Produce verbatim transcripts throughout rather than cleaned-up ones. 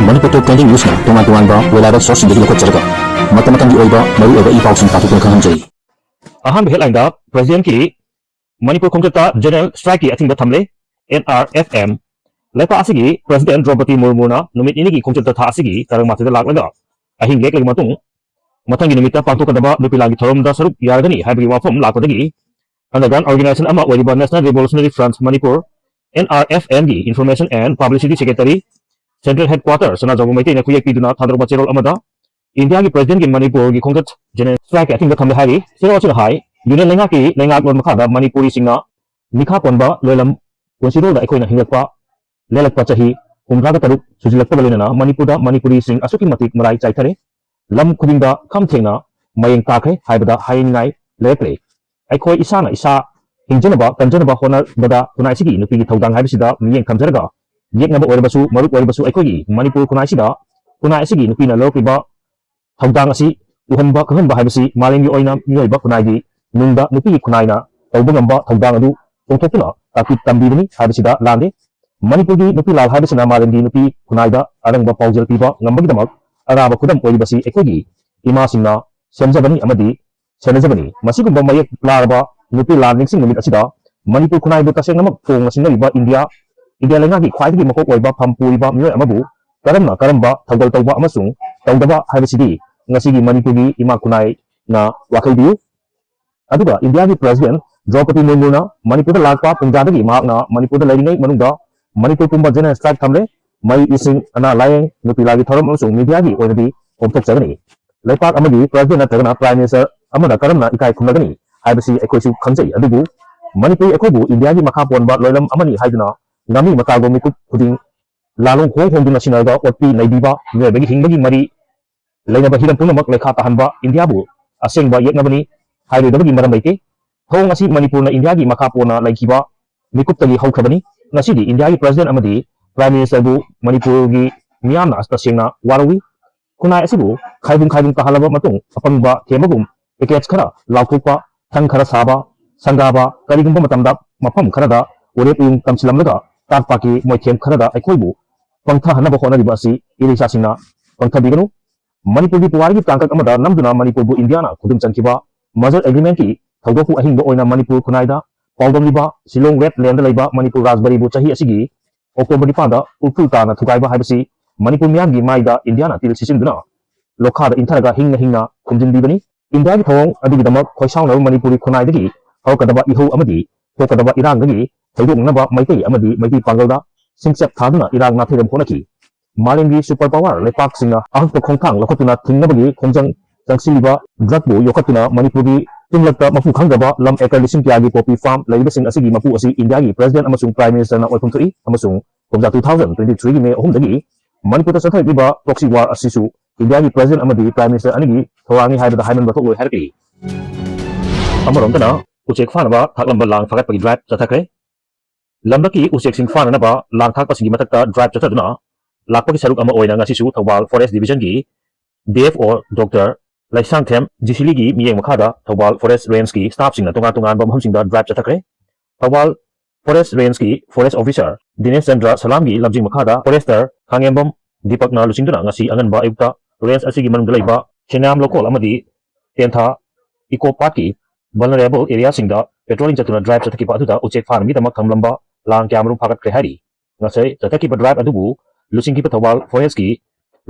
ꯃꯅꯤꯄꯨꯔ ꯇꯣꯞ twenty ꯅ꯭ꯌꯨꯁꯅ ꯇꯣꯉꯥꯟ ꯇꯣꯉꯥꯟꯕ web ꯁꯣꯔꯁꯁꯤꯡꯗꯒꯤ ꯂꯧꯈꯠꯆꯔꯒ ꯃꯇꯝ ꯃꯇꯝꯒꯤ ꯑꯣꯏꯕ ꯃꯔꯨꯑꯣꯏꯕ ꯏ ꯄꯥꯎꯁꯤꯡ ꯄꯥꯊꯣꯛꯇꯨꯅ ꯈꯪꯍꯟꯖꯔꯤ꯫ ꯑꯍꯥꯟꯕ ꯍꯦꯗꯂꯥꯏꯟꯗ ꯄ꯭ꯔꯦꯁꯤꯗꯦꯟꯠꯀꯤ ꯃꯅꯤꯄꯨꯔ ꯈꯣꯡꯆꯠꯇ ꯖꯦꯅꯔꯦꯜ ꯁ꯭ꯇ꯭ꯔꯥꯏꯛꯀꯤ ꯑꯊꯤꯡꯕ ꯊꯝꯂꯦ ꯑꯦꯟ ꯑꯥꯔ ꯑꯦꯐ ꯑꯦꯝ꯫ ꯂꯩꯄꯥꯛ ꯑꯁꯤꯒꯤ ꯄ꯭ꯔꯦꯁꯤꯗꯦꯟꯠ ꯗ꯭ꯔꯧꯄꯗꯤ ꯃꯨꯔꯃꯨꯅ ꯅꯨꯃꯤꯠ ꯅꯤꯅꯤꯒꯤ ꯈꯣꯡꯆꯠꯇ ꯊꯥ ꯑꯁꯤꯒꯤ ꯇꯥꯡ ꯃꯥꯊꯣꯏꯗ ꯂꯥꯛꯂꯒ ꯑꯍꯤꯡ ꯂꯦꯛꯂꯕ ꯃꯇꯨꯡ ꯃꯊꯪꯒꯤ ꯅꯨꯃꯤꯠꯇ ꯄꯥꯡꯊꯣꯛꯀꯗꯕ ꯅꯨꯄꯤ ꯂꯥꯟꯒꯤ ꯊꯧꯔꯝꯗ ꯁꯔꯨꯛ ꯌꯥꯔꯒꯅꯤ ꯍꯥꯏꯕꯒꯤ ꯋꯥꯐꯝ ꯂꯥꯛꯄꯗꯒꯤ underground organization ꯑꯃ ꯑꯣꯏꯔꯤꯕ National Revolutionary Front Manipur, N R F M ꯒꯤ Information and Publicity Secretary, Central Headquarter, ꯁꯅꯥꯖꯥꯎꯕ ꯃꯩꯇꯩꯅ ꯈꯨꯌꯦꯛ ꯄꯤꯗꯨꯅ ꯊꯥꯗꯣꯔꯛꯄ ꯆꯦꯔꯣꯜ ꯑꯃꯗ ꯏꯟꯗꯤꯌꯥꯒꯤ ꯄ꯭ꯔꯦꯁꯤꯗꯦꯟꯠꯀꯤ ꯃꯅꯤꯄꯨꯔꯒꯤ ꯈꯣꯡꯆꯠ ꯖꯦꯅꯔꯦꯜ ꯁ꯭ꯇ꯭ꯔꯥꯏꯛꯀꯤ ꯑꯊꯤꯡꯕ ꯊꯝꯂꯦ ꯍꯥꯏꯔꯤ꯫ ꯆꯦꯔꯣꯜ ꯑꯁꯤꯅ ꯍꯥꯏ, ꯌꯨꯅꯤꯌꯟ ꯂꯩꯉꯥꯛꯀꯤ ꯂꯩꯉꯥꯛꯂꯣꯟ ꯃꯈꯥꯗ ꯃꯅꯤꯄꯨꯔꯤꯁꯤꯡꯅ ꯃꯤꯈꯥ ꯄꯣꯟꯕ ꯂꯣꯏꯂꯝ ꯄꯨꯟꯁꯤꯔꯣꯜꯗ ꯑꯩꯈꯣꯏꯅ ꯍꯤꯡꯂꯛꯄ ꯂꯦꯜꯂꯛꯄ ꯆꯍꯤ ꯍꯨꯝꯗ꯭ꯔꯥꯒ ꯇꯔꯨꯛ ꯁꯨꯖꯤꯜꯂꯛꯄꯒ ꯂꯣꯏꯅꯅ ꯃꯅꯤꯄꯨꯔꯗ ꯃꯅꯤꯄꯨꯔꯤꯁꯤꯡ ꯑꯁꯨꯛꯀꯤ ꯃꯇꯤꯛ ꯃꯔꯥꯏ ꯆꯥꯏꯊꯔꯦ꯫ ꯂꯝ ꯈꯨꯗꯤꯡꯗ ꯈꯝ ꯊꯦꯡꯅ ꯃꯌꯦꯡ ꯇꯥꯈ꯭ꯔꯦ ꯍꯥꯏꯕꯗ ꯍꯥꯏꯅꯤꯡꯉꯥꯏ ꯂꯩꯔꯛꯇ꯭ꯔꯦ꯫ ꯑꯩꯈꯣꯏ ꯏꯁꯥꯅ ꯏꯁꯥ ꯍꯤꯡꯖꯅꯕ ꯀꯟꯖꯅꯕ ꯍꯣꯠꯅꯕꯗ ꯈꯨꯟꯅꯥꯏꯁꯤꯒꯤ ꯅꯨꯄꯤꯒꯤ ꯊꯧꯗꯥꯡ ꯍꯥꯏꯕꯁꯤꯗ ꯃꯤꯠꯌꯦꯡ ꯊꯝꯖꯔꯒ ꯌꯦꯛꯅꯕ ꯑꯣꯏꯔꯕꯁꯨ, ꯃꯔꯨꯞ ꯑꯣꯏꯔꯕꯁꯨ ꯑꯩꯈꯣꯏꯒꯤ ꯃꯅꯤꯄꯨꯔ ꯈꯨꯟꯅꯥꯏꯁꯤꯗ ꯈꯨꯟꯅꯥꯏ ꯑꯁꯤꯒꯤ ꯅꯨꯄꯤꯅ ꯂꯧꯔꯛꯂꯤꯕ ꯊꯧꯗꯥꯡ ꯑꯁꯤ ꯎꯍꯟꯕ ꯈꯪꯍꯟꯕ ꯍꯥꯏꯕꯁꯤ ꯃꯥꯂꯦꯝꯒꯤ ꯑꯣꯏꯅ ꯃꯤꯑꯣꯏꯕ ꯈꯨꯟꯅꯥꯏꯒꯤ ꯅꯨꯡꯗ ꯅꯨꯄꯤꯒꯤ ꯈꯨꯟꯅꯥꯏꯅ ꯇꯧꯕ ꯉꯝꯕ ꯊꯧꯗꯥꯡ ꯑꯗꯨ ꯐꯣꯡꯗꯣꯛꯇꯨꯅ ꯇꯥꯛꯄꯤ ꯇꯝꯕꯤꯕꯅꯤ ꯍꯥꯏꯕꯁꯤꯗ ꯂꯥꯟꯗꯦ꯫ ꯃꯅꯤꯄꯨꯔꯒꯤ ꯅꯨꯄꯤ ꯂꯥꯜ ꯍꯥꯏꯕꯁꯤꯅ ꯃꯥꯂꯦꯝꯒꯤ ꯅꯨꯄꯤ ꯈꯨꯟꯅꯥꯏꯗ ꯑꯔꯪꯕ ꯄꯥꯎꯖꯦꯜ ꯄꯤꯕ ꯉꯝꯕꯒꯤꯗꯃꯛ ꯑꯔꯥꯕ ꯈꯨꯗꯝ ꯑꯣꯏꯔꯤꯕꯁꯤ ꯑꯩꯈꯣꯏꯒꯤ ꯏꯃꯥꯁꯤꯡꯅ ꯁꯦꯝꯖꯕꯅꯤ ꯑꯃꯗꯤ ꯁꯦꯟꯅꯖꯕꯅꯤ꯫ ꯃꯁꯤꯒꯨꯝꯕ ꯃꯌꯦꯛ ꯂꯥꯔꯕ ꯅꯨꯄꯤ ꯂꯥꯟ ꯅꯤꯡꯁꯤꯡ ꯅꯨꯃꯤꯠ ꯑꯁꯤꯗ ꯃꯅꯤꯄꯨꯔ ꯈꯨꯟꯅꯥꯏꯕꯨ ꯇꯁꯦꯡꯅꯃꯛ ꯊꯣꯡꯅ ꯁꯤꯡꯅꯔꯤꯕ ꯏꯟꯗꯤꯌꯥ, ꯏꯟꯗꯤꯌꯥ ꯂꯩꯉꯥꯛꯀꯤ ꯈ꯭ꯋꯥꯏꯗꯒꯤ ꯃꯀꯣꯛ ꯑꯣꯏꯕ ꯐꯝ ꯄꯨꯔꯤꯕ ꯃꯤꯑꯣꯏ ꯑꯃꯕꯨ ꯀꯔꯝꯅ ꯀꯔꯝꯕ ꯊꯧꯒꯜ ꯇꯧꯕ ꯑꯃꯁꯨꯡ ꯇꯧꯗꯕ ꯍꯥꯏꯕꯁꯤꯗꯤ ꯉꯁꯤꯒꯤ ꯃꯅꯤꯄꯨꯔꯒꯤ ꯏꯃꯥ ꯈꯨꯟꯅꯥꯏꯅ ꯋꯥꯈꯜ ꯄꯤꯌꯨ꯫ ꯑꯗꯨꯒ ꯏꯟꯗꯤꯌꯥꯒꯤ ꯄ꯭ꯔꯦꯁꯤꯗꯦꯟꯠ ꯗ꯭ꯔꯧꯄꯗꯤ ꯃꯨꯔꯃꯨꯅ ꯃꯅꯤꯄꯨꯔꯗ ꯂꯥꯛꯄ ꯄꯨꯡꯖꯥꯗꯒꯤ ꯃꯍꯥꯛꯅ ꯃꯅꯤꯄꯨꯔꯗ ꯂꯩꯔꯤꯉꯩ ꯃꯅꯨꯡꯗ ꯃꯅꯤꯄꯨꯔ ꯄꯨꯝꯕ ꯖꯦꯅꯔꯦꯜ ꯁ꯭ꯇ꯭ꯔꯥꯏꯛ ꯊꯝꯂꯦ꯫ ꯃꯩ, ꯏꯁꯤꯡ, ꯑꯅꯥ ꯂꯥꯌꯦꯡ, ꯅꯨꯄꯤ ꯂꯥꯟꯒꯤ ꯊꯧꯔꯝ ꯑꯃꯁꯨꯡ ꯃꯤꯗꯤꯌꯥꯒꯤ ꯑꯣꯏꯅꯗꯤ ꯀꯣꯝꯊꯣꯛꯆꯒꯅꯤ꯫ ꯂꯩꯄꯥꯛ ꯑꯃꯒꯤ ꯄ꯭ꯔꯦꯁꯤꯗꯦꯟꯠ ꯅꯠꯇ꯭ꯔꯒꯅ ꯄ꯭ꯔꯥꯏꯝ ꯃꯤꯅꯤꯁꯇꯔ ꯑꯃꯅ ꯀꯔꯝꯅ ꯏꯀꯥꯏ ꯈꯨꯝꯅꯒꯅꯤ ꯍꯥꯏꯕꯁꯤ ꯑꯩꯈꯣꯏꯁꯨ ꯈꯪꯖꯩ꯫ ꯑꯗꯨꯕꯨ ꯃꯅꯤꯄꯨꯔꯤ ꯑꯩꯈꯣꯏꯕꯨ ꯏꯟꯗꯤꯌꯥꯒꯤ ꯃꯈꯥ ꯄꯣꯟꯕ ꯂꯣꯏꯂꯝ ꯑꯃꯅꯤ ꯍꯥꯏꯗꯨꯅ ꯉꯥꯃꯤ ꯃꯇꯥꯒꯨꯝ ꯃꯤꯀꯨꯞ ꯈꯨꯗꯤꯡ ꯂꯥꯂꯣꯡ ꯈꯣꯡ ꯍꯣꯡꯗꯨꯅ ꯁꯤꯟꯅꯔꯒ ꯑꯣꯠꯄꯤ ꯅꯩꯕꯤꯕ, ꯃꯤꯑꯣꯏꯕꯒꯤ ꯍꯤꯡꯕꯒꯤ ꯃꯔꯤ ꯂꯩꯅꯕ ꯍꯤꯔꯝ ꯄꯨꯝꯅꯃꯛ ꯂꯩꯈꯥ ꯇꯥꯍꯟꯕ ꯏꯟꯗꯤꯌꯥꯕꯨ ꯑꯁꯦꯡꯕ ꯌꯦꯛꯅꯕꯅꯤ ꯍꯥꯏꯔꯣꯏꯗꯕꯒꯤ ꯃꯔꯝ ꯂꯩꯇꯦ꯫ ꯊꯧꯑꯣꯡ ꯑꯁꯤ ꯃꯅꯤꯄꯨꯔꯅ ꯏꯟꯗꯤꯌꯥꯒꯤ ꯃꯈꯥ ꯄꯣꯟꯅ ꯂꯩꯈꯤꯕ ꯃꯤꯀꯨꯞꯇꯒꯤ ꯍꯧꯈ꯭ꯔꯕꯅꯤ꯫ ꯉꯁꯤꯗꯤ ꯏꯟꯗꯤꯌꯥꯒꯤ ꯄ꯭ꯔꯦꯁꯤꯗꯦꯟꯠ ꯑꯃꯗꯤ ꯄ꯭ꯔꯥꯏꯝ ꯃꯤꯅꯤꯁꯇꯔꯕꯨ ꯃꯅꯤꯄꯨꯔꯒꯤ ꯃꯤꯌꯥꯝꯅ ꯇꯁꯦꯡꯅ ꯋꯥꯔꯧꯏ꯫ ꯈꯨꯟꯅꯥꯏ ꯑꯁꯤꯕꯨ ꯈꯥꯏꯕꯨꯡ ꯈꯥꯏꯕꯨꯡ ꯇꯥꯍꯜꯂꯕ ꯃꯇꯨꯡ ꯑꯄꯪꯕ ꯊꯦꯝꯕꯒꯨꯝ ꯄꯦꯀꯦꯖ ꯈꯔ ꯂꯥꯎꯊꯣꯛꯄ, ꯊꯪ ꯈꯔ ꯁꯥꯕ, ꯁꯪꯒꯥꯕ, ꯀꯔꯤꯒꯨꯝꯕ ꯃꯇꯝꯗ ꯃꯐꯝ ꯈꯔꯗ ꯎꯔꯦꯞ ꯎꯌꯨꯡ ꯇꯝꯁꯤꯜꯂꯝꯂꯒ ꯇꯥꯠ ꯄꯥꯠꯀꯤ ꯃꯣꯏꯊꯦꯝ ꯈꯔꯗ ꯑꯩꯈꯣꯏꯕꯨ ꯄꯪꯊꯍꯟꯅꯕ ꯍꯣꯠꯅꯔꯤꯕ ꯑꯁꯤ ꯏꯔꯩꯆꯥꯁꯤꯡꯅ ꯄꯪꯊꯕꯤꯒꯅꯨ꯫ ꯃꯅꯤꯄꯨꯔꯒꯤ ꯄꯨꯋꯥꯔꯤꯒꯤ ꯇꯥꯡꯀꯛ ꯑꯃꯗ ꯅꯝꯗꯨꯅ ꯃꯅꯤꯄꯨꯔꯕꯨ ꯏꯟꯗꯤꯌꯥꯅ ꯈꯨꯗꯨꯝ ꯆꯟꯈꯤꯕ merger agreementꯀꯤ ꯊꯧꯗꯣꯛꯄꯨ ꯑꯍꯤꯡꯕ ꯑꯣꯏꯅ ꯃꯅꯤꯄꯨꯔ ꯈꯨꯟꯅꯥꯏꯗ ꯄꯥꯎꯗꯝꯂꯤꯕ ꯁꯤꯂꯣꯡ ꯔꯦꯗ ꯂꯦꯟꯗ ꯂꯩꯕ ꯃꯅꯤꯄꯨꯔ ꯔꯥꯖꯕꯥꯔꯤꯕꯨ ꯆꯍꯤ ꯑꯁꯤꯒꯤ ꯑꯣꯛꯇꯣꯕꯔ ꯅꯤꯄꯥꯟꯗ ꯎꯈ꯭ꯔꯨꯜ ꯇꯥꯅ ꯊꯨꯒꯥꯏꯕ ꯍꯥꯏꯕꯁꯤ ꯃꯅꯤꯄꯨꯔ ꯃꯤꯌꯥꯝꯒꯤ ꯃꯥꯏꯗ ꯏꯟꯗꯤꯌꯥꯅ ꯇꯤꯜ ꯁꯤꯠꯆꯤꯟꯗꯨꯅ ꯂꯣꯈꯥꯗ ꯏꯟꯊꯔꯒ ꯍꯤꯡꯅ ꯍꯤꯡꯅ ꯈꯨꯝꯖꯤꯟꯕꯤꯕꯅꯤ꯫ ꯏꯟꯗꯤꯌꯥꯒꯤ ꯊꯧꯑꯣꯡ ꯑꯗꯨꯒꯤꯗꯃꯛ ꯈꯣꯏꯁꯥꯎꯅꯕ ꯃꯅꯤꯄꯨꯔꯤ ꯈꯨꯟꯅꯥꯏꯗꯒꯤ ꯍꯧꯔꯛꯀꯗꯕ ꯏꯍꯧ ꯑꯃꯗꯤ ꯊꯣꯛꯀꯗꯕ ꯏꯔꯥꯡꯗꯒꯤ ꯊꯩꯗꯣꯛꯅꯅꯕ ꯃꯩꯇꯩ ꯑꯃꯗꯤ ꯃꯩꯇꯩ ꯄꯥꯡꯒꯜꯗ ꯁꯤꯡꯆꯞ ꯊꯥꯗꯨꯅ ꯏꯔꯥꯡ ꯅꯥꯊꯩꯅꯕ ꯍꯣꯠꯅꯈꯤ꯫ ꯃꯥꯂꯦꯝꯒꯤ super power ꯂꯩꯄꯥꯛꯁꯤꯡꯅ ꯑꯍꯛꯄ ꯈꯣꯡꯊꯥꯡ ꯂꯧꯈꯠꯇꯨꯅ ꯊꯤꯡꯅꯕꯒꯤ ꯈꯣꯡꯖꯪ ꯆꯪꯁꯤꯜꯂꯤꯕ drugꯄꯨ ꯌꯣꯛꯈꯠꯇꯨꯅ ꯃꯅꯤꯄꯨꯔꯒꯤ ꯆꯤꯡꯂꯛꯇ ꯃꯄꯨ ꯈꯪꯗ꯭ꯔꯕ ꯂꯝ acre ꯂꯤꯁꯤꯡ ꯀꯌꯥꯒꯤ poppy farm ꯂꯩꯔꯤꯕꯁꯤꯡ ꯑꯁꯤꯒꯤ ꯃꯄꯨ ꯑꯁꯤ ꯏꯟꯗꯤꯌꯥꯒꯤ president ꯑꯃꯁꯨꯡ prime ministerꯅ ꯑꯣꯏꯐꯝ ꯊꯣꯛꯏ ꯑꯃꯁꯨꯡ ꯀꯨꯝꯖꯥ two thousand twenty threeꯒꯤ May ꯑꯍꯨꯝꯗꯒꯤ ꯃꯅꯤꯄꯨꯔꯗ ꯆꯠꯊꯔꯛꯂꯤꯕ proxy war ꯑꯁꯤꯁꯨ ꯏꯟꯗꯤꯌꯥꯒꯤ president ꯑꯃꯗꯤ prime minister ꯑꯅꯤꯒꯤ ꯊꯧꯔꯥꯡꯅꯤ ꯍꯥꯏꯕꯗ ꯍꯥꯏꯃꯟꯕ ꯊꯣꯛꯂꯣꯏ ꯍꯥꯏꯔꯛꯂꯤ꯫ ꯑꯃꯔꯣꯝꯗꯅ ꯎꯆꯦꯛ ꯐꯥꯅꯕ ꯊꯥꯛꯂꯝꯕ ꯂꯥꯡ ꯐꯥꯒꯠꯄꯒꯤ drive ꯆꯠꯊꯈ꯭ꯔꯦ꯫ ꯂꯝꯂꯛꯀꯤ ꯎꯆꯦꯛꯁꯤꯡ ꯐꯥꯅꯅꯕ ꯂꯥꯡ ꯊꯥꯛꯄꯁꯤꯡꯒꯤ ꯃꯊꯛꯇ drive ꯆꯠꯊꯗꯨꯅ ꯂꯥꯛꯄꯒꯤ ꯁꯔꯨꯛ ꯑꯃ ꯑꯣꯏꯅ ꯉꯁꯤꯁꯨ Thoubal forest divisionꯒꯤ DFO Doctor Leishangthem ꯖꯤꯁꯤꯂꯤꯒꯤ ꯃꯤꯠꯌꯦꯡ ꯃꯈꯥꯗ ꯊꯧꯕꯥꯜ forest rangeꯀꯤ staffꯁꯤꯡꯅ ꯇꯣꯉꯥꯟ ꯇꯣꯉꯥꯟꯕ ꯃꯐꯝꯁꯤꯡꯗ drive ꯆꯠꯊꯈ꯭ꯔꯦ꯫ Thoubal forest rangeꯀꯤ forest officer ꯗꯤꯅꯦꯁ ꯆꯟꯗ꯭ꯔ ꯁꯂꯥꯝꯒꯤ ꯂꯝꯖꯤꯡ ꯃꯈꯥꯗ forester ꯈꯥꯉꯦꯝꯕꯝ ꯗꯤꯄꯛꯅ ꯂꯨꯆꯤꯡꯗꯨꯅ ꯉꯁꯤ ꯑꯉꯟꯕ ꯑꯌꯨꯛꯇ range ꯑꯁꯤꯒꯤ ꯃꯅꯨꯡꯗ ꯂꯩꯕ ꯁꯦꯅꯥꯝ ꯂꯧꯀꯣꯜ ꯑꯃꯗꯤ ꯇꯦꯟꯊꯥ eco parkꯀꯤ vulnerable areaꯁꯤꯡꯗ patrolling ꯆꯠꯇꯨꯅ drive ꯆꯠꯊꯈꯤꯕ ꯑꯗꯨꯗ ꯎꯆꯦꯛ ꯐꯥꯅꯕꯒꯤꯗꯃꯛ ꯊꯝꯂꯝꯕ ꯂꯥꯡ ꯀꯌꯥꯃꯔꯨꯝ ꯐꯥꯒꯠꯈ꯭ꯔꯦ ꯍꯥꯏꯔꯤ꯫ ꯉꯁꯥꯏ ꯆꯠꯊꯈꯤꯕ drive ꯑꯗꯨꯕꯨ ꯂꯨꯆꯤꯡꯈꯤꯕ ꯊꯧꯕꯥꯜ forestꯀꯤ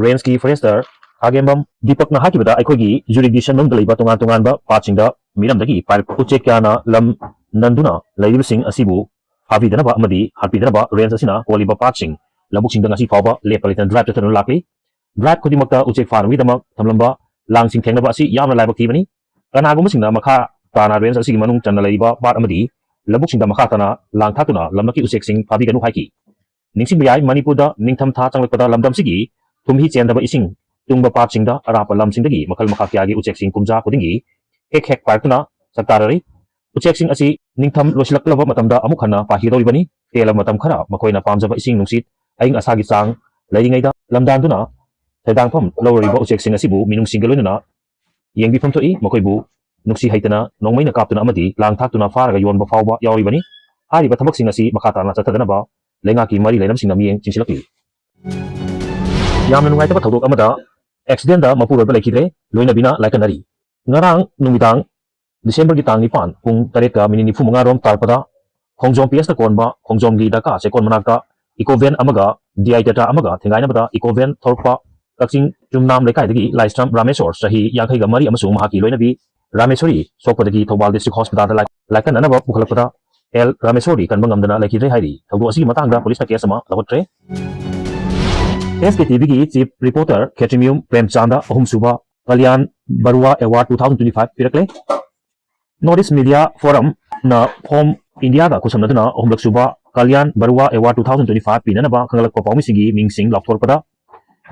rangeꯀꯤ forester ꯈꯥꯒꯦꯝꯕꯝ ꯗꯤꯄꯛꯅ ꯍꯥꯏꯈꯤꯕꯗ, ꯑꯩꯈꯣꯏꯒꯤ jurisdiction ꯃꯅꯨꯡꯗ ꯂꯩꯕ ꯇꯣꯉꯥꯟ ꯇꯣꯉꯥꯟꯕ partꯁꯤꯡꯗ ꯃꯤꯔꯝꯗꯒꯤ ꯄꯥꯏꯔꯛꯄ ꯎꯆꯦꯛ ꯀꯌꯥꯅ ꯂꯝ ꯅꯟꯗꯨꯅ ꯂꯩꯔꯤꯕꯁꯤꯡ ꯑꯁꯤꯕꯨ ꯐꯥꯕꯤꯗꯅꯕ ꯑꯃꯗꯤ ꯍꯥꯠꯄꯤꯗꯅꯕ range ꯑꯁꯤꯅ ꯀꯣꯜꯂꯤꯕ partꯁꯤꯡ ꯂꯧꯕꯨꯛꯁꯤꯡꯗ ꯉꯁꯤ ꯐꯥꯎꯕ ꯂꯦꯞꯄ ꯂꯩꯇꯅ drive ꯆꯠꯊꯗꯨꯅ ꯂꯥꯛꯂꯤ꯫ Drive ꯈꯨꯗꯤꯡꯃꯛꯇ ꯎꯆꯦꯛ ꯐꯥꯅꯕꯒꯤꯗꯃꯛ ꯊꯝꯂꯝꯕ ꯂꯥꯡꯁꯤꯡ ꯊꯦꯡꯅꯕ ꯑꯁꯤ ꯌꯥꯝꯅ ꯂꯥꯏꯕꯛ ꯊꯤꯕꯅꯤ꯫ ꯀꯅꯥꯒꯨꯝꯕꯁꯤꯡꯅ ꯃꯈꯥ ꯇꯥꯅ range ꯑꯁꯤꯒꯤ ꯃꯅꯨꯡ ꯆꯟꯅ ꯂꯩꯔꯤꯕ part ꯑꯃꯗꯤ ꯂꯧꯕꯨꯛꯁꯤꯡꯗ ꯃꯈꯥ ꯇꯥꯅ ꯂꯥꯡ ꯊꯥꯛꯇꯨꯅ ꯂꯝꯂꯛꯀꯤ ꯎꯆꯦꯛꯁꯤꯡ ꯐꯥꯕꯤꯒꯅꯨ ꯍꯥꯏꯈꯤ꯫ ꯅꯤꯡꯁꯤꯡꯕ ꯌꯥꯏ, ꯃꯅꯤꯄꯨꯔꯗ ꯅꯤꯡꯊꯝ ꯊꯥ ꯆꯪꯂꯛꯄꯗ ꯂꯝꯗꯝꯁꯤꯒꯤ ꯊꯨꯝꯍꯤ ꯆꯦꯟꯗꯕ ꯏꯁꯤꯡ ꯇꯨꯡꯕ partꯁꯤꯡꯗ ꯑꯔꯥꯞꯄ ꯂꯝꯁꯤꯡꯗꯒꯤ ꯃꯈꯜ ꯃꯈꯥ ꯀꯌꯥꯒꯤ ꯎꯆꯦꯛꯁꯤꯡ ꯀꯨꯝꯖꯥ ꯈꯨꯗꯤꯡꯒꯤ ꯍꯦꯛ ꯍꯦꯛ ꯄꯥꯏꯔꯛꯇꯨꯅ ꯆꯥꯛꯇꯥꯔꯔꯤ꯫ ꯎꯆꯦꯛꯁꯤꯡ ꯑꯁꯤ ꯅꯤꯡꯊꯝ ꯂꯣꯏꯁꯤꯜꯂꯛꯂꯕ ꯃꯇꯝꯗ ꯑꯃꯨꯛ ꯍꯟꯅ ꯄꯥꯏꯈꯤꯗꯧꯔꯤꯕꯅꯤ꯫ ꯇꯦꯜꯂꯕ ꯃꯇꯝ ꯈꯔ ꯃꯈꯣꯏꯅ ꯄꯥꯝꯖꯕ ꯏꯁꯤꯡ ꯅꯨꯡꯁꯤꯠ ꯑꯏꯪ ꯑꯁꯥꯒꯤ ꯆꯥꯡ ꯂꯩꯔꯤꯉꯩꯗ ꯂꯝꯗꯥꯟꯗꯨꯅ ꯁꯩꯗꯥꯡꯐꯝ ꯂꯧꯔꯔꯤꯕ ꯎꯆꯦꯛꯁꯤꯡ ꯑꯁꯤꯕꯨ ꯃꯤꯅꯨꯡꯁꯤꯒ ꯂꯣꯏꯅꯅ ꯌꯦꯡꯕꯤꯐꯝ ꯊꯣꯛꯏ꯫ ꯃꯈꯣꯏꯕꯨ ꯅꯨꯡꯁꯤ ꯍꯩꯇꯅ ꯅꯣꯡꯃꯩꯅ ꯀꯥꯞꯇꯨꯅ ꯑꯃꯗꯤ ꯂꯥꯡ ꯊꯥꯛꯇꯨꯅ ꯐꯥꯔꯒ ꯌꯣꯟꯕ ꯐꯥꯎꯕ ꯌꯥꯎꯔꯤꯕꯅꯤ꯫ ꯍꯥꯏꯔꯤꯕ ꯊꯕꯛꯁꯤꯡ ꯑꯁꯤ ꯃꯈꯥ ꯇꯥꯅ ꯆꯠꯊꯗꯅꯕ ꯂꯩꯉꯥꯛꯀꯤ ꯃꯔꯤ ꯂꯩꯅꯕꯁꯤꯡꯅ ꯃꯤꯠꯌꯦꯡ ꯆꯤꯡꯁꯤꯜꯂꯛꯂꯤ꯫ ꯌꯥꯝꯅ ꯅꯨꯡꯉꯥꯏꯇꯕ ꯊꯧꯗꯣꯛ ꯑꯃꯗ ꯑꯦꯛꯁꯤꯗꯦꯟꯗ ꯃꯄꯨꯔꯣꯏꯕ ꯂꯩꯈꯤꯗ꯭ꯔꯦ, ꯂꯣꯏꯅꯕꯤꯅ ꯂꯥꯏꯀꯠꯅꯔꯤ꯫ ꯉꯔꯥꯡ ꯅꯨꯃꯤꯗꯥꯡ ꯗꯤꯁꯦꯝꯕꯔꯒꯤ ꯇꯥꯡ ꯅꯤꯄꯥꯟ ꯄꯨꯡ ꯇꯔꯦꯠꯀ ꯃꯤꯅꯤꯠ ꯅꯤꯐꯨ ꯃꯉꯥ ꯔꯣꯝ ꯇꯥꯔꯛꯄꯗ ꯈꯣꯡꯖꯣꯝ ꯄꯤ ꯑꯦꯁꯇ ꯀꯣꯟꯕ ꯈꯣꯡꯖꯣꯝꯒꯤ ꯗꯔꯀꯥ ꯆꯦꯛꯀꯣꯟ ꯃꯅꯥꯛꯇ ꯏꯀꯣ ꯚꯦꯟ ꯑꯃꯒ ꯗꯤ ꯑꯥꯏ ꯇꯦꯇ꯭ꯔꯥ ꯑꯃꯒ ꯊꯦꯡꯒꯥꯏꯅꯕꯗ ꯏꯀꯣ ꯚꯦꯟ ꯊꯣꯔꯛꯄ ꯀꯛꯆꯤꯡ ꯆꯨꯝꯅꯥꯝ ꯂꯩꯀꯥꯏꯗꯒꯤ ꯂꯥꯏꯁ꯭ꯔꯝ ꯔꯥꯃꯦꯁꯣꯔ ꯆꯍꯤ ꯌꯥꯡꯈꯩꯒ ꯃꯔꯤ ꯑꯃꯁꯨꯡ ꯃꯍꯥꯛꯀꯤ ꯂꯣꯏꯅꯕꯤ ꯔꯥꯃꯦꯁꯣꯔꯤ ꯁꯣꯛꯄꯗꯒꯤ ꯊꯧꯕꯥꯜ ꯗꯤꯁꯇ꯭ꯔꯤꯛ ꯍꯣꯁꯄꯤꯇꯥꯜꯗ ꯂꯥꯏ-, ꯂꯥꯏꯀꯠꯅꯅꯕ ꯄꯨꯈꯠꯂꯛꯄꯗ ꯑꯦꯜ ꯔꯥꯃꯦꯁꯣꯔꯤ ꯀꯟꯕ ꯉꯝꯗꯅ ꯂꯩꯈꯤꯗ꯭ꯔꯦ ꯍꯥꯏꯔꯤ꯫ ꯊꯧꯗꯣꯛ ꯑꯁꯤꯒꯤ ꯃꯇꯥꯡꯗ ꯄꯨꯂꯤꯁꯅ ꯀꯦꯁ ꯑꯃ ꯂꯧꯈꯠꯈ꯭ꯔꯦ꯫ ꯑꯦꯁ ꯀꯦ ꯇꯤ ꯚꯤꯒꯤ ꯆꯤꯐ ꯔꯤꯄꯣꯔꯇꯔ ꯈꯦꯇ꯭ꯔꯤꯃꯌꯨꯝ ꯄ꯭ꯔꯦꯝꯆꯥꯟꯗ ꯑꯍꯨꯝꯁꯨꯕ Kalyan Baruah award two thousand twenty five ꯄꯤꯔꯛꯂꯦ꯫ ꯅꯣꯔꯠ ꯏꯁ ꯃꯤꯗꯤꯌꯥ ꯐꯣꯔꯝꯅ ꯐꯣꯔꯝ ꯏꯟꯗꯤꯌꯥꯒ ꯈꯨꯠꯁꯝꯅꯗꯨꯅ ꯑꯍꯨꯝꯂꯛ ꯁꯨꯕ Kalyan Baruah award two thousand twenty five ꯄꯤꯅꯅꯕ ꯈꯪꯒꯠꯂꯛꯄ ꯄꯥꯎꯃꯤꯁꯤꯡꯒꯤ ꯃꯤꯡꯁꯤꯡ ꯂꯥꯎꯊꯣꯔꯛꯄꯗ,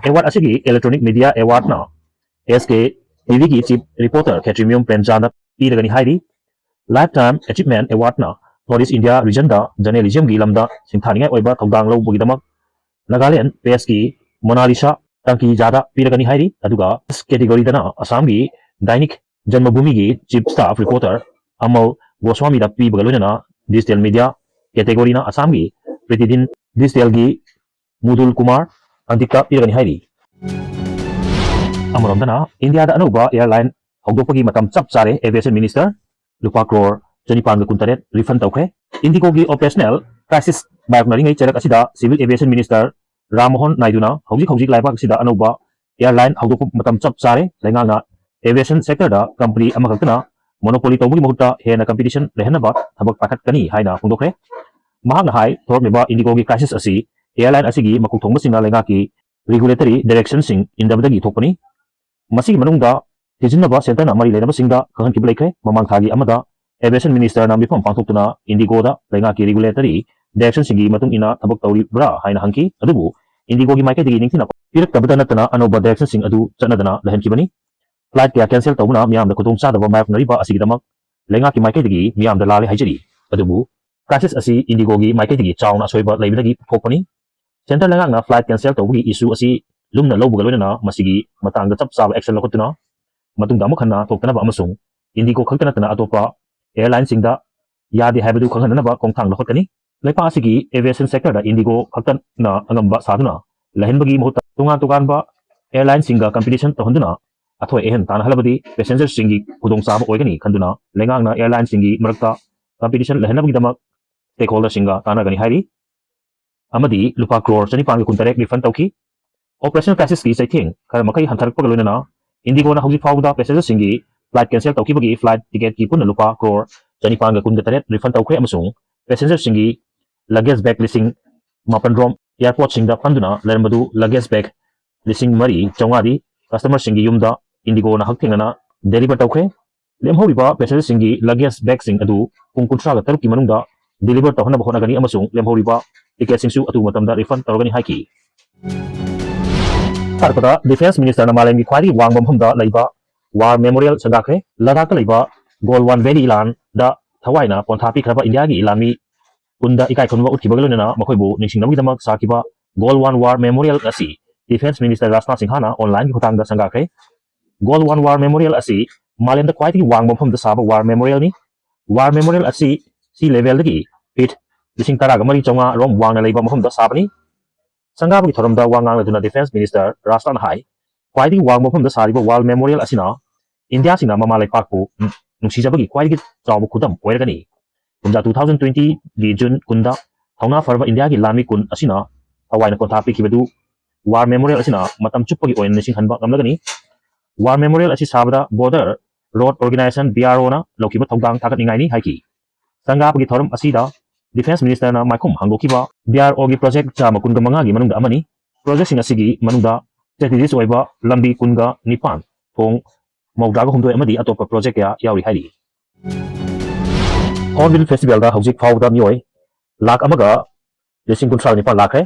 ꯑꯦꯋꯥꯔꯗ ꯑꯁꯤꯒꯤ ꯏꯂꯦꯛꯇ꯭ꯔꯣꯅꯤꯛ ꯃꯤꯗꯤꯌꯥ ꯑꯦꯋꯥꯔꯗꯅ ꯑꯦꯁ ꯀꯦ ꯇꯤ ꯚꯤꯒꯤ ꯆꯤꯐ ꯔꯤꯄꯣꯔꯇꯔ ꯈꯦꯇ꯭ꯔꯤꯃꯌꯨꯝ ꯄ꯭ꯔꯦꯝꯆꯥꯟꯗ ꯄꯤꯔꯒꯅꯤ ꯍꯥꯏꯔꯤ꯫ ꯂꯥꯏꯐ ꯇꯥꯏꯝ ꯑꯦꯆꯤꯞꯃꯦꯟ ꯑꯦꯋꯥꯔꯗꯅ ꯅꯣꯔꯠ ꯏꯁ ꯏꯟꯗꯤꯌꯥ ꯔꯤꯖꯟꯗ ꯖꯔꯅꯦꯂꯤꯖꯝꯒꯤ ꯂꯝꯗ ꯁꯤꯡꯊꯥꯅꯤꯡꯉꯥꯏ ꯑꯣꯏꯕ ꯊꯧꯗꯥꯡ ꯂꯧꯕꯒꯤꯗꯃꯛ ꯅꯥꯒꯥꯂꯦꯟ ꯄ꯭ꯔꯦꯁꯀꯤ ꯃꯣꯅꯥꯂꯤꯁꯥ ꯇꯥꯡꯀꯤꯖꯥꯗ ꯄꯤꯔꯒꯅꯤ ꯍꯥꯏꯔꯤ꯫ ꯑꯗꯨꯒ ꯑꯦꯁ ꯀꯦꯇꯦꯒꯣꯔꯤꯗꯅ ꯑꯁꯥꯝꯒꯤ ꯗꯥꯏꯅꯤꯛ ꯖꯟꯃꯚꯨꯃꯤꯒꯤ ꯆꯤꯐ ꯁ꯭ꯇꯥꯐ ꯔꯤꯄꯣꯔꯇꯔ ꯑꯃꯜ ꯒꯣꯁ꯭ꯋꯥꯃꯤꯗ ꯄꯤꯕꯒ ꯂꯣꯏꯅꯅ ꯗꯤꯖꯤꯇꯦꯜ ꯃꯤꯗꯤꯌꯥ ꯀꯦꯇꯦꯒꯣꯔꯤꯅ ꯑꯁꯥꯝꯒꯤ ꯄ꯭ꯔꯤꯇꯤꯗꯤꯟ ꯗꯤꯖꯤꯇꯦꯜꯒꯤ ꯃꯨꯗꯨꯜ ꯀꯨꯃꯥꯔ ꯑꯟꯇꯤꯛꯇ ꯄꯤꯔꯒꯅꯤ ꯍꯥꯏꯔꯤ꯫ ꯑꯃꯔꯣꯝꯗꯅ ꯏꯟꯗꯤꯌꯥꯗ ꯑꯅꯧꯕ ꯑꯦꯌꯔꯂꯥꯏꯟ ꯍꯧꯗꯣꯛꯄꯒꯤ ꯃꯇꯝ ꯆꯞ ꯆꯥꯔꯦ, ꯑꯦꯚꯤꯌꯦꯁꯟ ꯃꯤꯅꯤꯁꯇꯔ ꯂꯨꯄꯥ ꯀ꯭ꯔꯣꯔ ꯆꯅꯤꯄꯥꯟꯒ ꯀꯨꯟꯇꯔꯦꯠ ꯔꯤꯐꯟ ꯇꯧꯈ꯭ꯔꯦ꯫ ꯏꯟꯗꯤꯒꯣꯒꯤ ꯑꯣꯄꯔꯦꯁꯅꯦꯜ ꯀ꯭ꯔꯥꯏꯁꯤꯁ ꯃꯥꯌꯣꯛꯅꯔꯤꯉꯩ ꯆꯩꯔꯛ ꯑꯁꯤꯗ civil aviation minister Ram Mohan ꯅꯥꯏꯗꯨꯅ ꯍꯧꯖꯤꯛ ꯍꯧꯖꯤꯛ ꯂꯩꯕꯥꯛ ꯑꯁꯤꯗ ꯑꯅꯧꯕ ꯑꯦꯌꯔꯂꯥꯏꯟ ꯍꯧꯗꯣꯛꯄ ꯃꯇꯝ ꯆꯞ ꯆꯥꯔꯦ꯫ ꯂꯩꯉꯥꯛꯅ ꯑꯦꯚꯤꯌꯦꯁꯟ ꯁꯦꯛꯇꯔꯗ ꯀꯝꯄꯅꯤ ꯑꯃꯈꯛꯇꯅ ꯃꯣꯅꯣꯄꯣꯂꯤ ꯇꯧꯕꯒꯤ ꯃꯍꯨꯠꯇ ꯍꯦꯟꯅ ꯀꯝꯄꯤꯇꯤꯁꯟ ꯂꯩꯍꯟꯅꯕ ꯊꯕꯛ ꯄꯥꯏꯈꯠꯀꯅꯤ ꯍꯥꯏꯅ ꯐꯣꯡꯗꯣꯛꯈ꯭ꯔꯦ꯫ ꯃꯍꯥꯛꯅ ꯍꯥꯏ, ꯊꯣꯔꯛꯂꯤꯕ ꯏꯟꯗꯤꯒꯣꯒꯤ ꯀ꯭ꯔꯥꯏꯁꯤꯁ ꯑꯁꯤ ꯑꯦꯌꯔꯂꯥꯏꯟ ꯑꯁꯤꯒꯤ ꯃꯀꯣꯛ ꯊꯣꯡꯕꯁꯤꯡꯅ ꯂꯩꯉꯥꯛꯀꯤ ꯔꯤꯒꯨꯂꯦꯇꯔꯤ ꯗꯥꯏꯔꯦꯛꯁꯟꯁꯤꯡ ꯏꯟꯗꯕꯗꯒꯤ ꯊꯣꯛꯄꯅꯤ꯫ ꯃꯁꯤꯒꯤ ꯃꯅꯨꯡꯗ ꯊꯤꯖꯤꯟꯅꯕ ꯁꯦꯟꯇꯔꯅ ꯃꯔꯤ ꯂꯩꯅꯕꯁꯤꯡꯗ ꯈꯪꯍꯟꯈꯤꯕ ꯂꯩꯈ꯭ꯔꯦ꯫ ꯃꯃꯥꯡ ꯊꯥꯒꯤ ꯑꯃꯗ ꯑꯦꯚꯤꯌꯦꯁꯟ ꯃꯤꯅꯤꯁꯇꯔꯅ ꯃꯤꯐꯝ ꯄꯥꯡꯊꯣꯛꯇꯨꯅ ꯏꯟꯗꯤꯒꯣꯗ ꯂꯩꯉꯥꯛꯀꯤ ꯔꯤꯒꯨꯂꯦꯇꯔꯤ ꯗꯥꯏꯔꯦꯛꯁꯟꯁꯤꯡꯒꯤ ꯃꯇꯨꯡ ꯏꯟꯅ ꯊꯕꯛ ꯇꯧꯔꯤꯕ꯭ꯔꯥ ꯍꯥꯏꯅ ꯍꯪꯈꯤ꯫ ꯑꯗꯨꯕꯨ ꯏꯟꯗꯤꯒꯣꯒꯤ ꯃꯥꯏꯀꯩꯗꯒꯤ ꯅꯤꯡꯊꯤꯅ ꯄꯤꯔꯛꯇꯕꯇ ꯅꯠꯇꯅ ꯑꯅꯧꯕ ꯗꯥꯏꯔꯦꯛꯁꯟꯁꯤꯡ ꯑꯗꯨ ꯆꯠꯅꯗꯅ ꯂꯩꯍꯟꯈꯤꯕꯅꯤ꯫ ꯐ꯭ꯂꯥꯏꯠ ꯀꯌꯥ ꯀꯦꯟꯁꯦꯜ ꯇꯧꯕꯅ ꯃꯤꯌꯥꯝꯗ ꯈꯨꯗꯣꯡꯆꯥꯗꯕ ꯃꯥꯌꯣꯛꯅꯔꯤꯕ ꯑꯁꯤꯒꯤꯗꯃꯛ ꯂꯩꯉꯥꯛꯀꯤ ꯃꯥꯏꯀꯩꯗꯒꯤ ꯃꯤꯌꯥꯝꯗ ꯂꯥꯜꯂꯦ ꯍꯥꯏꯖꯔꯤ꯫ ꯑꯗꯨꯕꯨ ꯀ꯭ꯔꯥꯏꯁꯤꯁ ꯑꯁꯤ ꯏꯟꯗꯤꯒꯣꯒꯤ ꯃꯥꯏꯀꯩꯗꯒꯤ ꯆꯥꯎꯅ ꯑꯁꯣꯏꯕ ꯂꯩꯕꯗꯒꯤ ꯊꯣꯛꯄꯅꯤ꯫ ꯁꯦꯟꯇꯔ ꯂꯩꯉꯥꯛꯅ ꯐ꯭ꯂꯥꯏꯠ ꯀꯦꯟꯁꯦꯜ ꯇꯧꯕꯒꯤ ꯏꯁꯨ ꯑꯁꯤ ꯂꯨꯝꯅ ꯂꯧꯕꯒ ꯂꯣꯏꯅꯅ ꯃꯁꯤꯒꯤ ꯃꯇꯥꯡꯗ ꯆꯞ ꯆꯥꯕ ꯑꯦꯛꯁꯟ ꯂꯧꯈꯠꯇꯨꯅ ꯃꯇꯨꯡꯗ ꯑꯃꯨꯛ ꯍꯟꯅ ꯊꯣꯛꯇꯅꯕ ꯑꯃꯁꯨꯡ ꯏꯟꯗꯤꯒꯣ ꯈꯛꯇ ꯅꯠꯇꯅ ꯑꯇꯣꯞꯄ ꯑꯦꯌꯔꯂꯥꯏꯟꯁꯤꯡꯗ ꯌꯥꯗꯦ ꯍꯥꯏꯕꯗꯨ ꯈꯪꯍꯟꯅꯅꯕ ꯈꯣꯡꯊꯥꯡ ꯂꯧꯈꯠꯀꯅꯤ꯫ ꯂꯩꯄꯥꯛ ꯑꯁꯤꯒꯤ ꯑꯦꯚꯤꯌꯦꯁꯟ ꯁꯦꯛꯇꯔꯗ ꯏꯟꯗꯤꯒꯣ ꯈꯛꯇꯅ ꯑꯉꯝꯕ ꯁꯥꯗꯨꯅ ꯂꯩꯍꯟꯕꯒꯤ ꯃꯍꯨꯠꯇ ꯇꯣꯉꯥꯟ ꯇꯣꯉꯥꯟꯕ airlineꯁꯤꯡꯒ competition ꯇꯧꯍꯟꯗꯨꯅ ꯑꯊꯣꯏ ꯑꯍꯦꯟ ꯇꯥꯟꯅꯍꯜꯂꯕꯗꯤ passengerꯁꯤꯡꯒꯤ ꯈꯨꯗꯣꯡꯆꯥꯕ ꯑꯣꯏꯒꯅꯤ ꯈꯟꯗꯨꯅ ꯂꯩꯉꯥꯛꯅ airlineꯁꯤꯡꯒꯤ ꯃꯔꯛꯇ competition ꯂꯩꯍꯟꯅꯕꯒꯤꯗꯃꯛ stakeholderꯁꯤꯡꯒ ꯇꯥꯟꯅꯒꯅꯤ ꯍꯥꯏꯔꯤ꯫ ꯑꯃꯗꯤ ꯂꯨꯄꯥ ꯀ꯭ꯔꯣꯔ ꯆꯅꯤꯄꯥꯟꯒ ꯀꯨꯟꯇꯔꯦꯠ refund ꯇꯧꯈꯤ꯫ Operational crisisꯀꯤ ꯆꯩꯊꯦꯡ ꯈꯔ ꯃꯈꯩ ꯍꯟꯊꯔꯛꯄꯒ ꯂꯣꯏꯅꯅ IndiGoꯅ ꯍꯧꯖꯤꯛ ꯐꯥꯎꯕꯗ passengerꯁꯤꯡꯒꯤ flight cancel ꯇꯧꯈꯤꯕꯒꯤ flight ticketꯀꯤ ꯄꯨꯟꯅ ꯂꯨꯄꯥ ꯀ꯭ꯔꯣꯔ ꯆꯅꯤꯄꯥꯟꯒ ꯀꯨꯟꯒ ꯇꯔꯦꯠ refund ꯇꯧꯈ꯭ꯔꯦ ꯑꯃꯁꯨꯡ passengerꯁꯤꯡꯒꯤ luggage bag ꯂꯤꯁꯤꯡ ꯃꯥꯄꯟ ꯔꯣꯝ airportꯁꯤꯡꯗ ꯄꯟꯗꯨꯅ ꯂꯩꯔꯝꯕꯗꯨ luggage bag ꯂꯤꯁꯤꯡ ꯃꯔꯤ ꯆꯥꯝꯃꯉꯥꯗꯤ customerꯁꯤꯡꯒꯤ ꯌꯨꯝꯗ IndiGoꯅ ꯍꯛꯊꯦꯡꯅꯅ deliver ꯇꯧꯈ꯭ꯔꯦ꯫ ꯂꯦꯝꯍꯧꯔꯤꯕ passengerꯁꯤꯡꯒꯤ luggage bagꯁꯤꯡ ꯑꯗꯨ ꯄꯨꯡ ꯀꯨꯟꯊ꯭ꯔꯥꯒ ꯇꯔꯨꯛꯀꯤ ꯃꯅꯨꯡꯗ deliver ꯇꯧꯍꯟꯅꯕ ꯍꯣꯠꯅꯒꯅꯤ ꯑꯃꯁꯨꯡ ꯂꯦꯝꯍꯧꯔꯤꯕ ticketꯁꯤꯡꯁꯨ ꯑꯊꯨꯕ ꯃꯇꯝꯗ refund ꯇꯧꯔꯒꯅꯤ ꯍꯥꯏꯈꯤ꯫ ꯊꯥꯔꯛꯄꯗ Defence Ministerꯅ ꯃꯥꯂꯦꯝꯒꯤ ꯈ꯭ꯋꯥꯏꯗꯒꯤ ꯋꯥꯡꯕ ꯃꯐꯝꯗ ꯂꯩꯕ War Memorial ꯁꯪꯒꯥꯈ꯭ꯔꯦ꯫ ꯂꯗꯥꯈꯇ ꯂꯩꯕ ꯒꯣꯜꯋꯥꯟ Valley ꯂꯥꯟꯗ ꯊꯋꯥꯏꯅ ꯄꯣꯟꯊꯥ ꯄꯤꯈ꯭ꯔꯕ ꯏꯟꯗꯤꯌꯥꯒꯤ ꯂꯥꯟꯃꯤ ꯀꯨꯟꯗ ꯏꯀꯥꯏ ꯈꯨꯝꯅꯕ ꯎꯠꯈꯤꯕꯒ ꯂꯣꯏꯅꯅ ꯃꯈꯣꯏꯕꯨ ꯅꯤꯡꯁꯤꯡꯅꯕꯒꯤꯗꯃꯛ ꯁꯥꯈꯤꯕ ꯒꯣꯜꯋꯥꯟ War Memorial ꯑꯁꯤ Defence Minister ꯔꯥꯖꯅꯥꯊ ꯁꯤꯡꯍꯅ onlineꯒꯤ ꯈꯨꯠꯊꯥꯡꯗ ꯁꯪꯒꯥꯈ꯭ꯔꯦ꯫ ꯒꯣꯜꯋꯥꯟ War Memorial ꯑꯁꯤ ꯃꯥꯂꯦꯝꯗ ꯈ꯭ꯋꯥꯏꯗꯒꯤ ꯋꯥꯡꯕ ꯃꯐꯝꯗ ꯁꯥꯕ War Memorialꯅꯤ꯫ War Memorial ꯑꯁꯤ sea levelꯗꯒꯤ feet ꯂꯤꯁꯤꯡ ꯇꯔꯥꯒ ꯃꯔꯤ ꯆꯥꯝꯃꯉꯥ ꯔꯣꯝ ꯋꯥꯡꯅ ꯂꯩꯕ ꯃꯐꯝꯗ ꯁꯥꯕꯅꯤ꯫ ꯁꯪꯒꯥꯕꯒꯤ ꯊꯧꯔꯝꯗ ꯋꯥ ꯉꯥꯡꯂꯗꯨꯅ Defence Minister ꯔꯥꯖꯅꯥꯊꯅ ꯍꯥꯏ, ꯈ꯭ꯋꯥꯏꯗꯒꯤ ꯋꯥꯡꯕ ꯃꯐꯝꯗ ꯁꯥꯔꯤꯕ War Memorial ꯑꯁꯤꯅ ꯏꯟꯗꯤꯌꯥꯁꯤꯡꯅ ꯃꯃꯥ ꯂꯩꯄꯥꯛꯄꯨ ꯅꯨꯡꯁꯤꯖꯕꯒꯤ ꯈ꯭ꯋꯥꯏꯗꯒꯤ ꯆꯥꯎꯕ ꯈꯨꯗꯝ ꯑꯣꯏꯔꯒꯅꯤ꯫ ꯀꯨꯝꯖꯥ two thousand twentyꯒꯤ June ꯀꯨꯟꯗ ꯊꯧꯅꯥ ꯐꯔꯕ ꯏꯟꯗꯤꯌꯥꯒꯤ ꯂꯥꯟꯃꯤ ꯀꯨꯟ ꯑꯁꯤꯅ ꯊꯋꯥꯏꯅ ꯄꯣꯟꯊꯥ ꯄꯤꯈꯤꯕꯗꯨ War Memorial ꯑꯁꯤꯅ ꯃꯇꯝ ꯆꯨꯞꯄꯒꯤ ꯑꯣꯏꯅ ꯅꯤꯡꯁꯤꯡꯍꯟꯕ ꯉꯝꯂꯒꯅꯤ꯫ War Memorial ꯑꯁꯤ ꯁꯥꯕꯗ Border Road Organisation, BROꯅ ꯂꯧꯈꯤꯕ ꯊꯧꯗꯥꯡ ꯊꯥꯒꯠꯅꯤꯡꯉꯥꯏꯅꯤ ꯍꯥꯏꯈꯤ꯫ ꯁꯪꯒꯥꯕꯒꯤ ꯊꯧꯔꯝ ꯑꯁꯤꯗ Defence Ministerꯅ ꯃꯥꯏꯈꯨꯝ ꯍꯥꯡꯗꯣꯛꯈꯤꯕ BROꯒꯤ project ꯆꯥꯝꯃ ꯀꯨꯟꯒ ꯃꯉꯥꯒꯤ ꯃꯅꯨꯡꯗ ꯑꯃꯅꯤ꯫ Projectꯁꯤꯡ ꯑꯁꯤꯒꯤ ꯃꯅꯨꯡꯗ strategic ꯑꯣꯏꯕ ꯂꯝꯕꯤ ꯀꯨꯟꯒ ꯅꯤꯄꯥꯟ, ꯊꯣꯡ ꯃꯧꯗ꯭ꯔꯥꯒ ꯍꯨꯝꯗꯣꯏ ꯑꯃꯗꯤ ꯑꯇꯣꯞꯄ project ꯀꯌꯥ ꯌꯥꯎꯔꯤ ꯍꯥꯏꯔꯤ꯫ Hornbill Festivalꯗ ꯍꯧꯖꯤꯛ ꯐꯥꯎꯕꯗ ꯃꯤꯑꯣꯏ ꯂꯥꯈ ꯑꯃꯒ ꯂꯤꯁꯤꯡ ꯀꯨꯟꯊ꯭ꯔꯥ ꯅꯤꯄꯥꯟ ꯂꯥꯛꯈ꯭ꯔꯦ꯫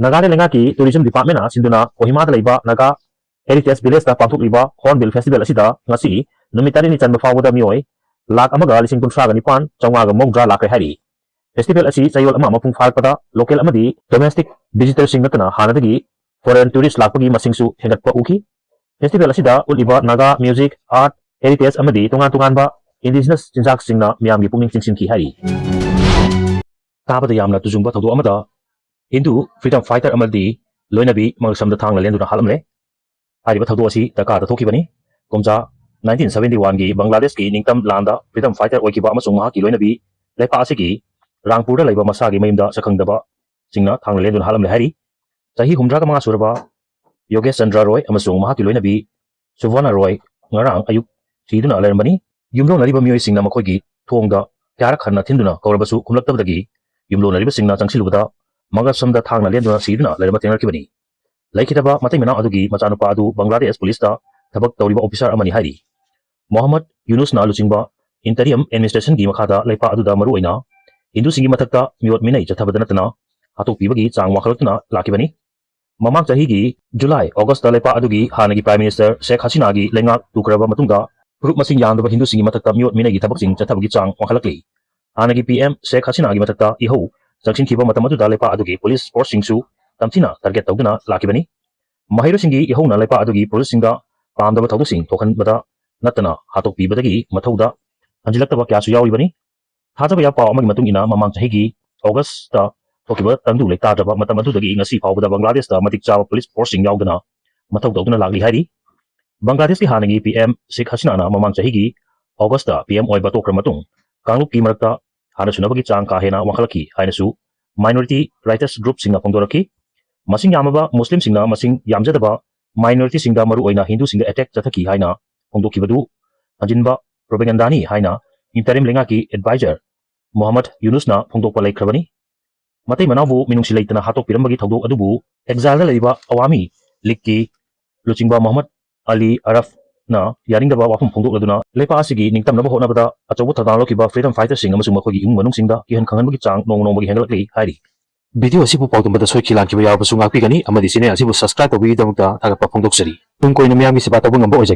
ꯅꯥꯒꯥꯂꯦꯟ ꯂꯩꯉꯥꯛꯀꯤ Tourism Departmentꯅ ꯁꯤꯟꯗꯨꯅ ꯀꯣꯍꯤꯃꯥꯗ ꯂꯩꯕ Naga Heritage Villageꯇ ꯄꯥꯡꯊꯣꯛꯂꯤꯕ Hornbill Festival ꯑꯁꯤꯗ ꯉꯁꯤ ꯅꯨꯃꯤꯠ ꯇꯔꯦꯠꯅꯤ ꯆꯟꯕ ꯐꯥꯎꯕꯗ ꯃꯤꯑꯣꯏ ꯂꯥꯈ ꯑꯃꯒ ꯂꯤꯁꯤꯡ ꯀꯨꯟꯊ꯭ꯔꯥꯒ ꯅꯤꯄꯥꯟ ꯆꯥꯝꯃꯉꯥꯒ ꯃꯧꯗ꯭ꯔꯥ ꯂꯥꯛꯈ꯭ꯔꯦ ꯍꯥꯏꯔꯤ꯫ Festival ꯑꯁꯤ ꯆꯌꯣꯜ ꯑꯃ ꯃꯄꯨꯡ ꯐꯥꯔꯛꯄꯗ local ꯑꯃꯗꯤ domestic visitorꯁꯤꯡ ꯅꯠꯇꯅ ꯍꯥꯟꯅꯗꯒꯤ foreign tourist ꯂꯥꯛꯄꯒꯤ ꯃꯁꯤꯡꯁꯨ ꯍꯦꯟꯒꯠꯄ ꯎꯈꯤ꯫ Festival ꯑꯁꯤꯗ ꯎꯠꯂꯤꯕ Naga music, art, heritage ꯑꯃꯗꯤ ꯇꯣꯉꯥꯟ ꯇꯣꯉꯥꯟꯕ indigenous ꯆꯤꯟꯖꯥꯛꯁꯤꯡꯅ ꯃꯤꯌꯥꯝꯒꯤ ꯄꯨꯛꯅꯤꯡ ꯆꯤꯡꯁꯤꯟꯈꯤ ꯍꯥꯏꯔꯤ꯫ ꯇꯥꯕꯗ ꯌꯥꯝꯅ ꯇꯨꯖꯨꯡꯕ ꯊꯧꯗꯣꯛ ꯑꯃꯗ Hindu freedom fighter ꯑꯃꯗꯤ ꯂꯣꯏꯅꯕꯤ ꯃꯉꯛꯁꯝꯗ ꯊꯥꯡꯅ ꯂꯦꯟꯗꯨꯅ ꯍꯥꯠꯂꯝꯂꯦ꯫ ꯍꯥꯏꯔꯤꯕ ꯊꯧꯗꯣꯛ ꯑꯁꯤ ꯗꯀꯥꯗ ꯊꯣꯛꯈꯤꯕꯅꯤ꯫ ꯀꯨꯝꯖꯥ nineteen seventy one ꯒꯤ ꯕꯪꯒ꯭ꯂꯥꯗꯦꯁꯀꯤ ꯅꯤꯡꯇꯝ ꯂꯥꯟꯗ freedom fighter ꯑꯣꯏꯈꯤꯕ ꯑꯃꯁꯨꯡ ꯃꯍꯥꯛꯀꯤ ꯂꯣꯏꯅꯕꯤ ꯂꯩꯄꯥꯛ ꯑꯁꯤꯒꯤ ꯔꯥꯡꯄꯨꯔꯗ ꯂꯩꯕ ꯃꯁꯥꯒꯤ ꯃꯌꯨꯝꯗ ꯁꯛꯈꯪꯗꯕꯁꯤꯡꯅ ꯊꯥꯡꯅ ꯂꯦꯟꯗꯨꯅ ꯍꯥꯠꯂꯝꯂꯦ ꯍꯥꯏꯔꯤ꯫ ꯆꯍꯤ ꯍꯨꯝꯗ꯭ꯔꯥꯒ ꯃꯉꯥ ꯁꯨꯔꯕ ꯌꯣꯒꯦꯁ ꯆꯟꯗ꯭ꯔ ꯔꯣꯏ ꯑꯃꯁꯨꯡ ꯃꯍꯥꯛꯀꯤ ꯂꯣꯏꯅꯕꯤ ꯁꯨꯚꯔꯅ ꯔꯣꯏ ꯉꯔꯥꯡ ꯑꯌꯨꯛ ꯁꯤꯗꯨꯅ ꯂꯩꯔꯝꯕꯅꯤ꯫ ꯌꯨꯝꯂꯣꯟꯅꯔꯤꯕ ꯃꯤꯑꯣꯏꯁꯤꯡꯅ ꯃꯈꯣꯏꯒꯤ ꯊꯣꯡꯗ ꯀꯌꯥꯔꯛ ꯍꯟꯅ ꯊꯤꯟꯗꯨꯅ ꯀꯧꯔꯕꯁꯨ ꯈꯨꯝꯂꯛꯇꯕꯗꯒꯤ ꯌꯨꯝꯂꯣꯟꯅꯔꯤꯕꯁꯤꯡꯅ ꯆꯪꯁꯤꯜꯂꯨꯕꯗ ꯃꯒꯔꯁꯝꯗ ꯊꯥꯡꯅ ꯂꯦꯟꯗꯨꯅ ꯁꯤꯗꯨꯅ ꯂꯩꯔꯝꯕ ꯊꯦꯡꯅꯔꯛꯈꯤꯕꯅꯤ꯫ ꯂꯩꯈꯤꯗꯕ ꯃꯇꯩ ꯃꯅꯥꯎ ꯑꯗꯨꯒꯤ ꯃꯆꯥꯅꯨꯄꯥ ꯑꯗꯨ ꯕꯪꯒ꯭ꯂꯥꯗꯦꯁ ꯄꯨꯂꯤꯁꯇ ꯊꯕꯛ ꯇꯧꯔꯤꯕ ꯑꯣꯐꯤꯁꯥꯔ ꯑꯃꯅꯤ ꯍꯥꯏꯔꯤ꯫ ꯃꯣꯍꯝꯃꯗ ꯌꯨꯅꯨꯁꯅ ꯂꯨꯆꯤꯡꯕ interim administrationꯒꯤ ꯃꯈꯥꯗ ꯂꯩꯄꯥꯛ ꯑꯗꯨꯗ ꯃꯔꯨꯑꯣꯏꯅ ꯍꯤꯟꯗꯨꯁꯤꯡꯒꯤ ꯃꯊꯛꯇ ꯃꯤꯑꯣꯠ ꯃꯤꯅꯩ ꯆꯠꯊꯕꯗ ꯅꯠꯇꯅ ꯍꯥꯠꯇꯣꯛꯄꯤꯕꯒꯤ ꯆꯥꯡ ꯋꯥꯡꯈꯠꯂꯛꯇꯨꯅ ꯂꯥꯛꯈꯤꯕꯅꯤ꯫ ꯃꯃꯥꯡ ꯆꯍꯤꯒꯤ ꯖꯨꯂꯥꯏ, ꯑꯣꯒꯁꯇ ꯂꯩꯄꯥꯛ ꯑꯗꯨꯒꯤ ꯍꯥꯟꯅꯒꯤ Prime Minister ꯁꯦꯈ ꯍꯁꯤꯅꯥꯒꯤ ꯂꯩꯉꯥꯛ ꯇꯨꯈ꯭ꯔꯕ ꯃꯇꯨꯡꯗ ꯐꯨꯔꯨꯞ ꯃꯁꯤꯡ ꯌꯥꯝꯗꯕ ꯍꯤꯟꯗꯨꯁꯤꯡꯒꯤ ꯃꯊꯛꯇ ꯃꯤꯑꯣꯠ ꯃꯤꯅꯩꯒꯤ ꯊꯕꯛꯁꯤꯡ ꯆꯠꯊꯕꯒꯤ ꯆꯥꯡ ꯋꯥꯡꯈꯠꯂꯛꯂꯤ꯫ ꯍꯥꯟꯅꯒꯤ PM ꯁꯦꯈ ꯍꯁꯤꯅꯥꯒꯤ ꯃꯊꯛꯇ ꯏꯍꯧ ꯆꯪꯁꯤꯟꯈꯤꯕ ꯃꯇꯝ ꯑꯗꯨꯗ ꯂꯩꯄꯥꯛ ꯑꯗꯨꯒꯤ ꯄꯨꯂꯤꯁ ꯐꯣꯔꯁꯁꯤꯡꯁꯨ ꯇꯝꯊꯤꯅ target ꯇꯧꯗꯨꯅ ꯂꯥꯛꯈꯤꯕꯅꯤ꯫ ꯃꯍꯩꯔꯣꯏꯁꯤꯡꯒꯤ ꯏꯍꯧꯅ ꯂꯩꯄꯥꯛ ꯑꯗꯨꯒꯤ ꯄꯨꯂꯤꯁꯁꯤꯡꯗ ꯄꯥꯝꯗꯕ ꯊꯧꯗꯣꯛꯁꯤꯡ ꯊꯣꯛꯍꯟꯕꯗ ꯅꯠꯇꯅ ꯍꯥꯠꯇꯣꯛꯄꯤꯕꯗꯒꯤ ꯃꯊꯧꯗ ꯍꯟꯖꯤꯜꯂꯛꯇꯕ ꯀꯌꯥꯁꯨ ꯌꯥꯎꯔꯤꯕꯅꯤ꯫ ꯊꯥꯖꯕ ꯌꯥꯕ ꯄꯥꯎ ꯑꯃꯒꯤ ꯃꯇꯨꯡ ꯏꯟꯅ, ꯃꯃꯥꯡ ꯆꯍꯤꯒꯤ ꯑꯣꯒꯁꯇ ꯊꯣꯛꯈꯤꯕ ꯇꯪꯗꯨ ꯂꯩꯇꯥꯗ꯭ꯔꯕ ꯃꯇꯝ ꯑꯗꯨꯗꯒꯤ ꯉꯁꯤ ꯐꯥꯎꯕꯗ ꯕꯪꯒ꯭ꯂꯥꯗꯦꯁꯇ ꯃꯇꯤꯛ ꯆꯥꯕ ꯄꯨꯂꯤꯁ ꯐꯣꯔꯁꯁꯤꯡ ꯌꯥꯎꯗꯅ ꯃꯊꯧ ꯇꯧꯗꯨꯅ ꯂꯥꯛꯂꯤ ꯍꯥꯏꯔꯤ꯫ ꯕꯪꯒ꯭ꯂꯥꯗꯦꯁꯀꯤ ꯍꯥꯟꯅꯒꯤ PM ꯁꯦꯈ ꯍꯁꯤꯅꯥꯅ ꯃꯃꯥꯡ ꯆꯍꯤꯒꯤ ꯑꯣꯒꯁꯇ PM ꯑꯣꯏꯕ ꯇꯣꯛꯈ꯭ꯔ ꯃꯇꯨꯡ ꯀꯥꯡꯂꯨꯞꯀꯤ ꯃꯔꯛꯇ ꯍꯥꯟꯅ ꯁꯨꯅꯕꯒꯤ ꯆꯥꯡ ꯀꯥ ꯍꯦꯟꯅ ꯋꯥꯡꯈꯠꯂꯛꯈꯤ ꯍꯥꯏꯅꯁꯨ minority rights groupꯁꯤꯡꯅ ꯐꯣꯡꯗꯣꯔꯛꯈꯤ꯫ ꯃꯁꯤꯡ ꯌꯥꯝꯂꯕ ꯃꯨꯁꯂꯤꯝꯁꯤꯡꯅ ꯃꯁꯤꯡ ꯌꯥꯝꯖꯗꯕ minorityꯁꯤꯡꯗ, ꯃꯔꯨꯑꯣꯏꯅ ꯍꯤꯟꯗꯨꯁꯤꯡꯗ attack ꯆꯠꯊꯈꯤ ꯍꯥꯏꯅ ꯐꯣꯡꯗꯣꯛꯈꯤꯕꯗꯨ ꯍꯟꯖꯤꯟꯕ propagandaꯅꯤ ꯍꯥꯏꯅ interim ꯂꯩꯉꯥꯛꯀꯤ advisor ꯃꯣꯍꯝꯃꯗ ꯌꯨꯅꯨꯁꯅ ꯐꯣꯡꯗꯣꯛꯄ ꯂꯩꯈ꯭ꯔꯕꯅꯤ꯫ ꯃꯇꯩ ꯃꯅꯥꯎꯕꯨ ꯃꯤꯅꯨꯡꯁꯤ ꯂꯩꯇꯅ ꯍꯥꯠꯇꯣꯛꯄꯤꯔꯝꯕꯒꯤ ꯊꯧꯗꯣꯛ ꯑꯗꯨꯕꯨ ꯑꯦꯛꯖꯥꯏꯜꯗ ꯂꯩꯔꯤꯕ ꯑꯋꯥꯃꯤ ꯂꯤꯒꯀꯤ ꯂꯨꯆꯤꯡꯕ ꯃꯣꯍꯝꯃꯗ ꯑꯂꯤ ꯑꯔꯐꯅ ꯌꯥꯅꯤꯡꯗꯕ ꯋꯥꯐꯝ ꯐꯣꯡꯗꯣꯛꯂꯗꯨꯅ ꯂꯩꯄꯥꯛ ꯑꯁꯤꯒꯤ ꯅꯤꯡꯇꯝꯅꯕ ꯍꯣꯠꯅꯕꯗ ꯑꯆꯧꯕ ꯊꯧꯗꯥꯡ ꯂꯧꯈꯤꯕ freedom fighterꯁꯤꯡ ꯑꯃꯁꯨꯡ ꯃꯈꯣꯏꯒꯤ ꯏꯃꯨꯡ ꯃꯅꯨꯡꯁꯤꯡꯗ ꯀꯤꯍꯟ ꯈꯪꯍꯟꯕꯒꯤ ꯆꯥꯡ ꯅꯣꯡꯃ ꯅꯣꯡꯃꯒꯤ ꯍꯦꯟꯒꯠꯂꯛꯂꯤ ꯍꯥꯏꯔꯤ꯫ Video ꯑꯁꯤꯕꯨ ꯄꯥꯎꯗꯝꯕꯗ ꯁꯣꯏꯈꯤ ꯂꯥꯟꯈꯤꯕ ꯌꯥꯎꯔꯕꯁꯨ ꯉꯥꯛꯄꯤꯒꯅꯤ ꯑꯃꯗꯤ channel ꯑꯁꯤꯕꯨ subscribe ꯇꯧꯕꯤꯕꯒꯤꯗꯃꯛꯇ ꯊꯥꯒꯠꯄ ꯐꯣꯡꯗꯣꯛꯆꯔꯤ꯫ ꯇꯨꯡ ꯀꯣꯏꯅ ꯃꯤꯌꯥꯝꯒꯤ ꯁꯦꯕꯥ ꯇꯧꯕ ꯉꯝꯕ ꯑꯣꯏꯖꯒꯦ꯫